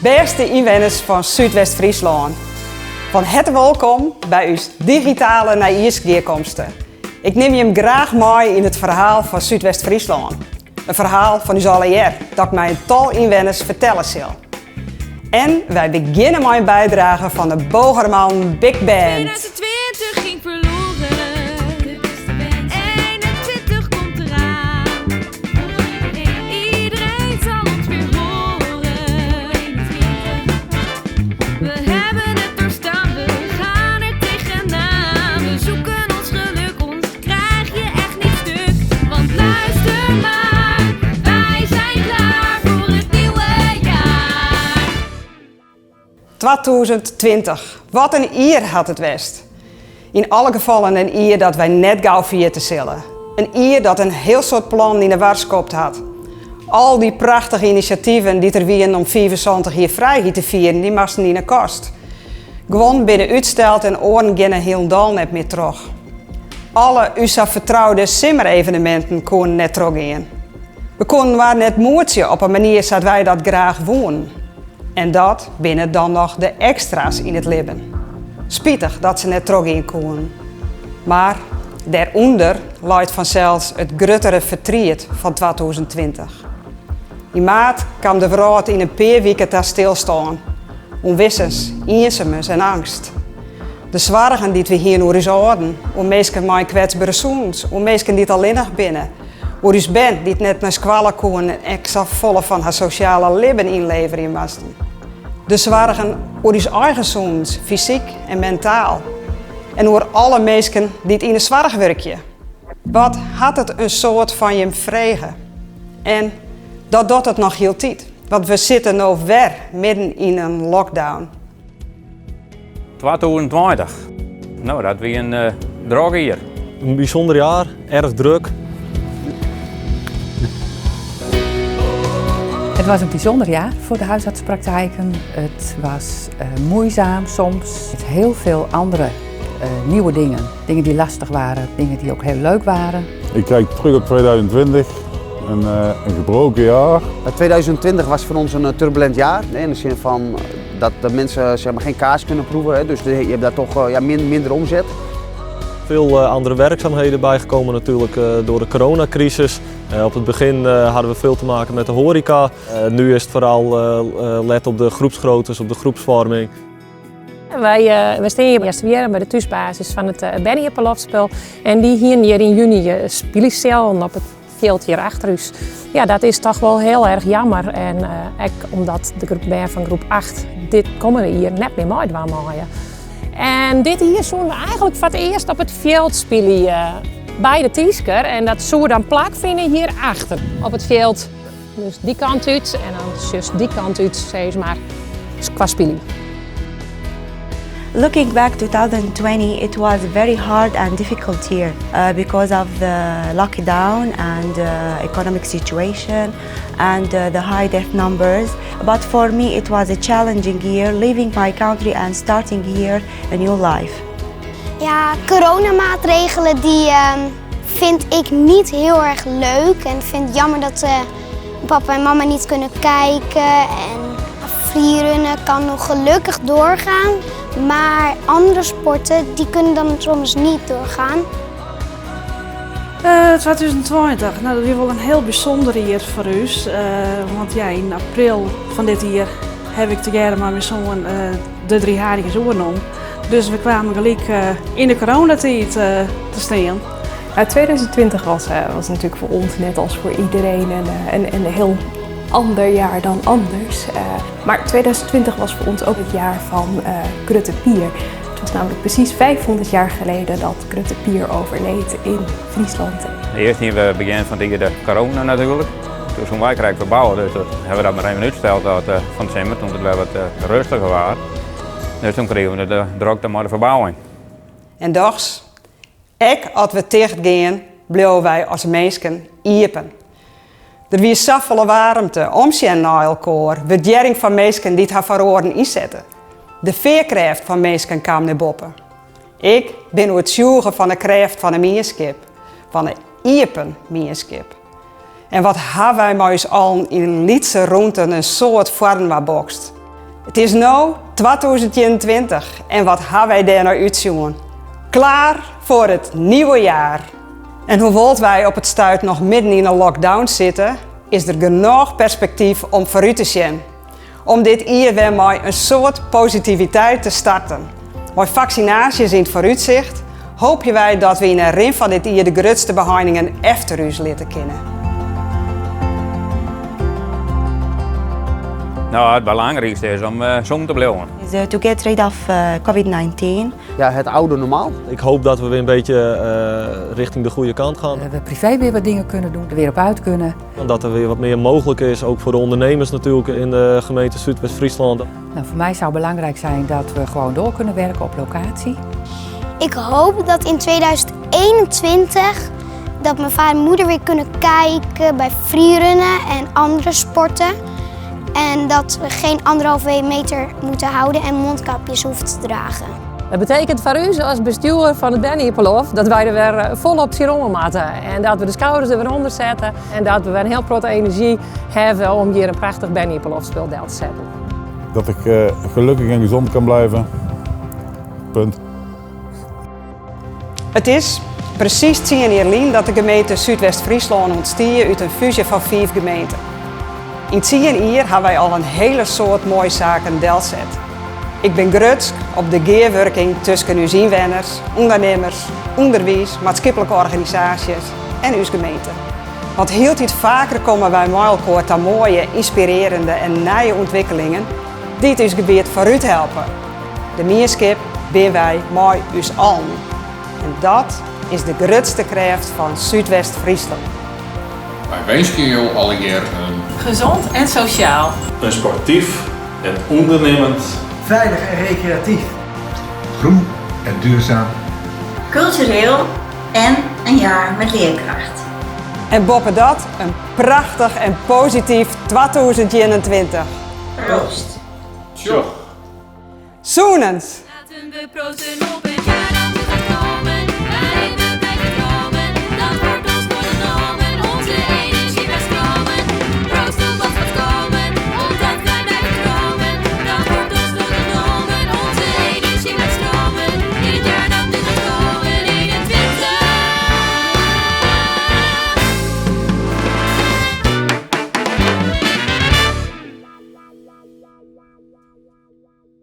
Bêste ynwenners fan Súdwest-Fryslân, fan herte wolkom by ús digitale nijjiersgearkomste. Ik nim jim graach mei yn it ferhaal fan Súdwest-Fryslân. In ferhaal fan ús allegear, dat ik mei in tal ynwenners fertelle sil. En wy begjinne mei in bydrage fan de Bogerman Big Band. 2020 ging verloren. 21 komt eraan. Iedereen zal ons weer horen. We hebben het doorstaan, we gaan er tegenaan. We zoeken ons geluk, ons krijg je echt niet stuk. Want luister maar, wij zijn klaar voor het nieuwe jaar. 2020, wat in jier hat it west. Yn alle gefallen in jier dat wy net gau ferjitte sille. In jier dat in hiel soad plannen yn 'e war skopt hat. Al dy prachtige inisjativen dy't der wienen om 75 jier frijheid te fieren, dy moasten yn 'e kast. Guon binne útsteld en oaren geane hielendal net mear troch. Alle ús sa fertroude simmereveneminten koenen net trochgean. We koenen inoar net moetsje op 'e manier sa't wy dat graach woenen. En dat binne dan noch de ekstra's yn it libben. Spitich dat se net trochgean koenen. Mar dêrûnder leit fansels it gruttere fertriet fan 2020. Yn maart kaam de wrâld yn in pear wike ta stilstân. Ûnwissens, iensumens en eangst. De soargen dy't we hiene oer ús âlden, oer minsken mei in kwetsbere sûnens, oer minsken dy't allinnich binne, oer ús bern dy't net nei skoalle koenen en ek safolle fan har sosjale libben ynleverje moasten. De soargen oer ús eigen sûnens, fysyk en mentaal. En oer alle minsken dy't yn 'e soarch wurkje. Wat hat it in soad fan jim frege? En dat docht it noch hieltyd, want we sitte no wer midden yn in lockdown. 2020, no dat wie in drok jier. In bysûnder jaar, erg druk. Het was een bijzonder jaar voor de huisartsenpraktijken. Het was uh, moeizaam soms. Met heel veel andere uh, nieuwe dingen. Dingen die lastig waren, dingen die ook heel leuk waren. Ik kijk terug op 2020, een, uh, een gebroken jaar. 2020 was voor ons een turbulent jaar. In de zin van dat de mensen zeg maar, geen kaas kunnen proeven. Hè. Dus je hebt daar toch ja, minder omzet. Veel andere werkzaamheden bijgekomen natuurlijk door de coronacrisis. Op het begin hadden we veel te maken met de horeca. Nu is het vooral let op de groepsgroottes, op de groepsvorming. Wy, wy stean hjir earst by de thúsbasis fan it Bernejippeloftspul. En dy hienen hjir yn juny spylje op it fjild hjir achter ús. Ja, dat is toch wol hiel erch jammer. En ek omdat de groep bern fan groep 8 dit kommende jier net mear meidwaan meie. En dit jier soenen we eigentlik foar it earst op it fjild spylje by de Tysker. En dat soe dan plakfine hjir achter op it fjild. Dus dy kant út en dan just dy kant út, sis mar, kwa spylje. Looking back 2020, it was a very hard and difficult year because of the lockdown and economic situation and the high death numbers. But for me, it was a challenging year, leaving my country and starting here a new life. Ja, coronamaatregelen die vind ik niet heel erg leuk en vind het jammer dat papa en mama niet kunnen kijken. En freerunnen kan nog gelukkig doorgaan, maar andere sporten die kunnen dan soms niet doorgaan. 2020, nou, dat wie wol in hiel bysûnder jier foar ús. Want ja, yn april fan dit jier ha ik tegearre mei myn soan de Drie Haringjes oernommen. Dus we kamen gelyk yn de coronatiid te stean. 2020 was, was natuurlijk voor ons, net als voor iedereen, een, een, een heel ander jaar dan anders. Maar 2020 was voor ons ook het jaar van Grutte Pier. Het was namelijk precies 500 jaar geleden dat Grutte Pier overleed in Friesland. Earst hiene we begjin fan it jier de corona natuerlik. Toen soene wy krekt ferbouwe, dus dat hawwe we dat mar even útsteld dat, fan de simmer, toen it wer wat rêstiger waard. Dus toen krigen we de drokte mei de ferbouwing. En dochs, ek as we ticht gean, bliuwe wy as minsken iepen. Der wie safolle waarmte, omsjen nei elkoar, wurdearring foar minsken dy't har foar oaren ynsette. De fearkrêft fan minsken kaam nei boppe. Ik bin oertsjûge fan 'e krêft fan 'e mienskip, fan 'e iepen mienskip. En wat ha wy mei ús allen yn lytse rûnten in soad foarinoar bokst. It is no 2021 en wat ha wy dêr nei útsjoen? Klaar voor het nieuwe jaar! En hoewol't wy op it stuit noch midden yn in lockdown sitte, is der genôch perspektyf om foarút te sjen. Om dit jier wer mei in soad positiviteit te starten. Mei faksinaasjes yn it foarútsicht hoopje wy dat we yn 'e rin fan dit jier de grutste beheiningen efter ús litte kinne. No, it belangrykste is om sûn te bliuwen. Is to get rid of COVID-19. Ja, het oude normaal. Ik hoop dat we weer een beetje richting de goede kant gaan. We privé weer wat dingen kunnen doen, er weer op uit kunnen. En dat er weer wat meer mogelijk is, ook voor de ondernemers natuurlijk in de gemeente Súdwest-Fryslân. Nou, voor mij zou belangrijk zijn dat we gewoon door kunnen werken op locatie. Ik hoop dat in 2021 dat mijn vader en moeder weer kunnen kijken bij freerunnen en andere sporten. En dat we geen anderhalve meter moeten houden en mondkapjes hoeven te dragen. Dat betekent voor u als bestuur van het Bernlef dat wij er weer volop zien moeten. En dat we de schouders er weer onder zetten. En dat we weer een heel grote energie hebben om hier een prachtig Bernlefspul te zetten. Dat ik gelukkig en gezond kan blijven. Punt. It is presys 10 jier lyn dat de gemeente Súdwest-Fryslân ûntstie út in fúzje fan 5 gemeenten. Yn 10 jier ha wy al in hiele soad moaie saken delset. Ik bin grutsk op de gearwurking tusken ús ynwenners, ûndernimmers, ûnderwiis, maatskiplike organisaasjes en ús gemeente. Want hieltyd faker komme wy mei elkoar ta moaie, ynspirearjende en nije ûntwikkelingen dy't ús gebiet foarút helpe. De mienskip binne wy mei ús allen. En dat is de grutste krêft fan Súdwest-Fryslân. Wy winskje jo allegear in. Gezond en sosjaal. In sportyf en ûndernimmend. Feilich en rekreatyf. Groen en duurzaam. Kultureel en een jaar met leerkracht. En boppedat in prachtich en posityf 2021. Proost. Tsjoch. Sûnens. Laten we proosten op